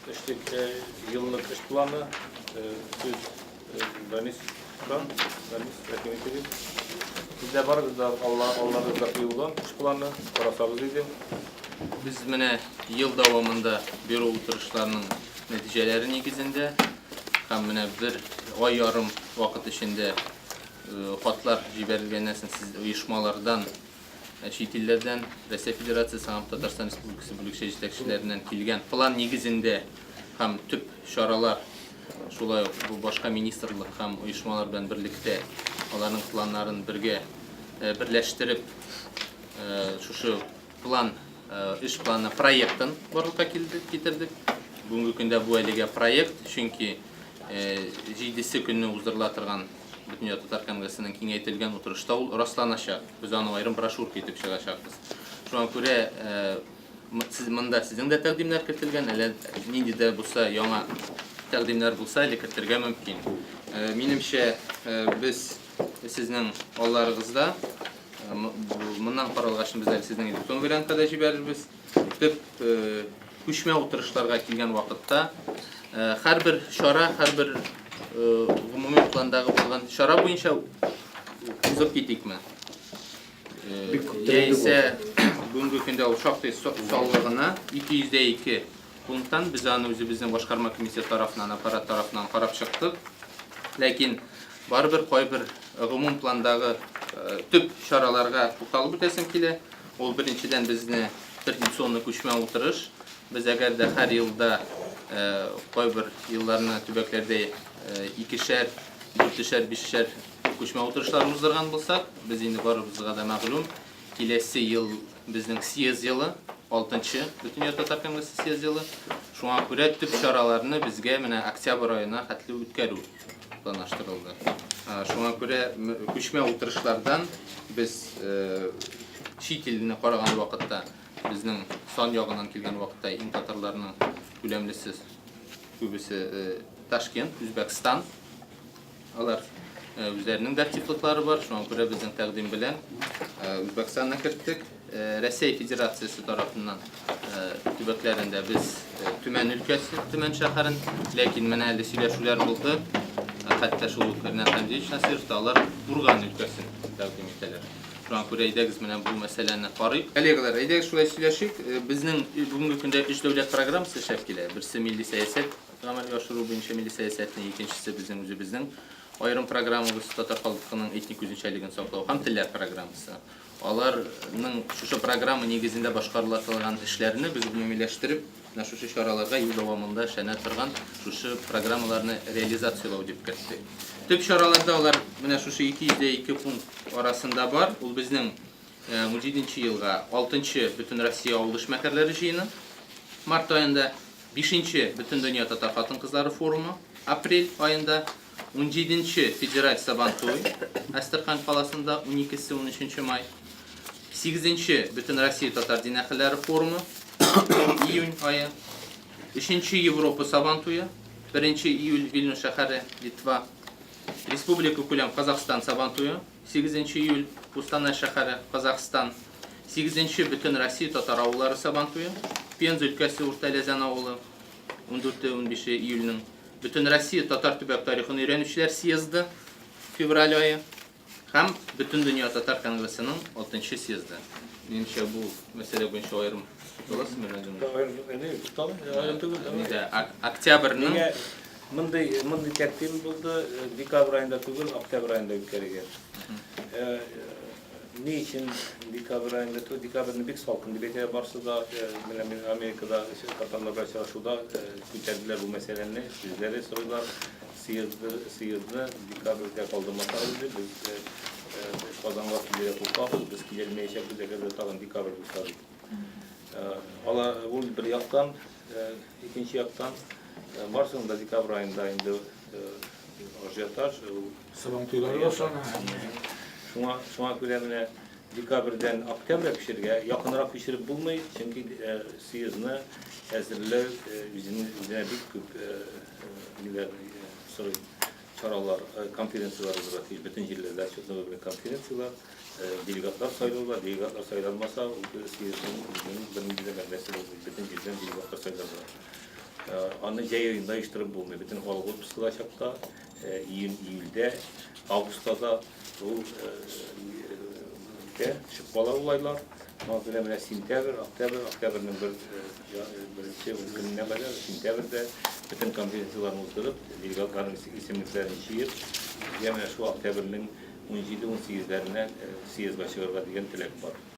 Эшлек еллык эш планы, сүз Даниска, Данис, рәхим итегез. Сездә барыгыз да алларыгызда куелган эш планы, карасагыз иде. Без менә ел дәвамында бюро утырышларының нәтиҗәләре нигезендә һәм менә бер ай ярым вакыт эчендә хатлар җибәрелгәннән соң сез оешмалардан Чит илләрдән, Россия Федерациясе һәм Татарстан Республикасы бүлекчә җитәкчеләреннән килгән план нигезендә һәм төп чаралар, шулай ук бу башка министрлык һәм оешмалар белән берлектә аларның планнарын бергә берләштереп, шушы план, эш планы проектын барлыкка китердек. Бүгенге көндә бу әлегә проект, чөнки җидесе көнне уздырыла торган Бөтендөнья татар конгрессының киңәйтелгән утырышта ул расланачак. Без аны аерым брошюрка итеп чыгачакбыз. Шуңа күрә сез монда сезнең дә тәкъдимнәр кертелгән, әллә нинди дә булса яңа тәкъдимнәр булса, әле кертергә мөмкин. Минемчә, без сезнең алларыгызда моннан каралгач без әле сезнең электрон вариантка да җибәрербез. Төп күчмә утырышларга килгән вакытта һәрбер чара, һәрбер гомуми пландагы булган чара буенча узып китикме? Яисә бүгенге көндә ул шактый саллы гына, 202 пункттан без аны үзебезнең башкарма комитет тарафыннан, аппарат тарафыннан карап чыктык. Ләкин барыбер кайбер гомум пландагы төп чараларга тукталып үтәсем килә. Ул беренчедән безне традиционный күчмә утырыш. Без әгәр дә һәр елда кайбер елларны төбәкләрдә икешәр, дүртешәр, бишешәр күчмә утырышлар уздырган булсак, без инде барыбызга да мәгълүм, киләсе ел безнең съезд елы, алтынчы Бөтендөнья татар конгрессы съезд елы. Шуңа күрә төп чараларны безгә менә октябрь аена хәтле үткәрү планлаштырылды. Шуңа күрә күчмә утырышлардан без чит илне караган вакытта, безнең сан ягыннан килгән вакытта иң татарларның күләмлесе күбесе Ташкент, Үзбәкстан. Алар үзләренең дә активлыклары бар, шуңа күрә безнең тәкъдим белән Үзбәкстанны керттек. Рәсәй Федерациясе тарафыннан төбәкләрендә без Төмән өлкәсе, Төмән шәһәрен, ләкин менә әле сөйләшүләр булды, хәтта шул ук Ринат Хәмзиевич Насыйров та алар Курган өлкәсен тәкъдим итәләр. Шуңа күрә әйдәгез менә бу мәсьәләне карыйк. Коллегалар, әйдәгез шулай сөйләшик. Безнең бүгенге көндә өч дәүләт программасы эшләп килә. Берсе милли сәясәт гамәлгә ашыру буенча милли сәясәтне, икенчесе безнең үзебезнең аерым программабыз татар халкының этник үзенчәлеген саклау һәм телләр программасы. Аларның шушы программа нигезендә башкарыла торган эшләрне без гомумиләштереп, менә шушы чараларга ел дәвамында эшләнә торган шушы программаларны реализацияләү дип керттек. Төп чараларда алар менә шушы 202 пункт арасында бар. Ул безнең 17 елга 6 Бөтенроссия авыл эшмәкәрләре җыены март аенда, 5 Бөтендөнья татар хатын-кызлары форумы апрель аенда, Унҗиденче федераль Сабантуй, Әстерхан каласында, уникесе-унөченче май. Сигезенче Бөтенроссия татар дин әһелләре форумы, июнь ае. Өченче Европа Сабантуе, беренче июль, Вильнюс шәһәре, Литва. Республика күләм Казахстан Сабантуе, сигезенче июль, Кустанай шәһәре, Казахстан. Сигезенче Бөтенроссия татар авыллары Сабантуе, Пенза өлкәсе Урта Ләзән авылы, ундүрте-унбише июльнең. Бөтенроссия татар төбәк тарихын өйрәнүчеләр съезды, февраль ае, һәм Бөтендөнья татар конгрессының алтынчы съезды. Минемчә, бу мәсьәлә буенча аерым тукталасызмы, Рәнзил? Аерым түгел. Нидә, октябрьнең Миңа мондый мондый тәкъдим булды, декабрь аенда түгел, октябрь аенда үткәрергә. Ни өчен декабрь аенда түгел? Декабрьне бик салкын дип әйтә барсы да. Менә мин Америкада татарлар белән очрашуда күтәрделәр бу мәсьәләне. Үзләре сорыйлар, съездны, съездны декабрьгә калдырмасагыз иде, без Казанга килергә куркабыз, без киләлмәячәкбез, әгәр дә тагын декабрь булса дип. Алар ул бер яктан, икенче яктан барысының да декабрь аенда инде ажиотаж, ул Сабантуйлары башлана. Шуңа, шуңа күрә менә декабрьдән октябрьгә күчерергә, якынрак күчереп булмый, чөнки съездны әзерләү үзенә, үзенә бик күп ниләр сорый, чаралар, конференцияләр узырга тиеш, бөтен җирләрдә отчетно-выборный конференцияләр, делегатлар сайлаулар, делегатлар сайланмаса, ул съездның үзенең бернинди дә мәгънәсе булмый, бөтен җирдән делегатлар сайларга. Аны җәй аенда оештырып булмый. Бөтен халык отпускыда чакта, июнь, июльдә, августта да ул төшеп кала ул айлар. Шуңа күрә менә сентябрь, октябрь, октябрьнең бер беренче көненә кадәр сентябрьдә бөтен конференцияләрне уздырып, делегатларның исемлекләрен җыеп, безгә менә шул октябрьнең 17-18-ләренә съездга чыгарга дигән теләк бар.